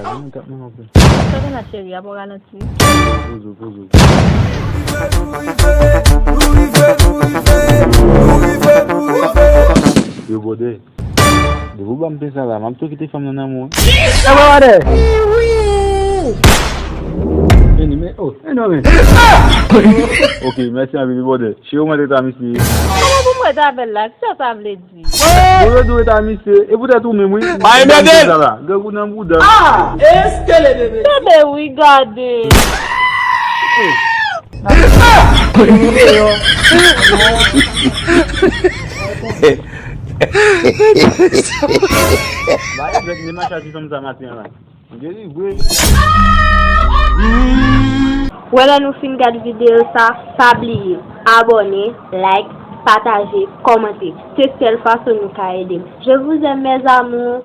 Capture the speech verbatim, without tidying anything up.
Sa gen la, cheri, ap ralanti. Pozo, pozo. Yo, bòdè. Depi w ban m pen sa la, m ap tou kite fanm nan nan mwen. Sa va, bòdè? Vini, men, oh, men non, men. Ok, mèsi anpil, bòdè. Cheri, ou mèt ret a misye. Kòman pou mwen ta bèl la? Kisa sa vle di? Mwen dwe ta misye, e poutèt ou menm, wi. Pa emmerde l! Grangou nan bouda. Ah! Eskele bebe! Tande, wi, gade. Ba e grèk ne macha ti fanm sa maten an la. Delivre. Wè, lè nou fin gad videyo sa, pa bliye abòne, like, pataje, kòmante. Se sèl fason nou ka ede m. Je vous aime, mes amours.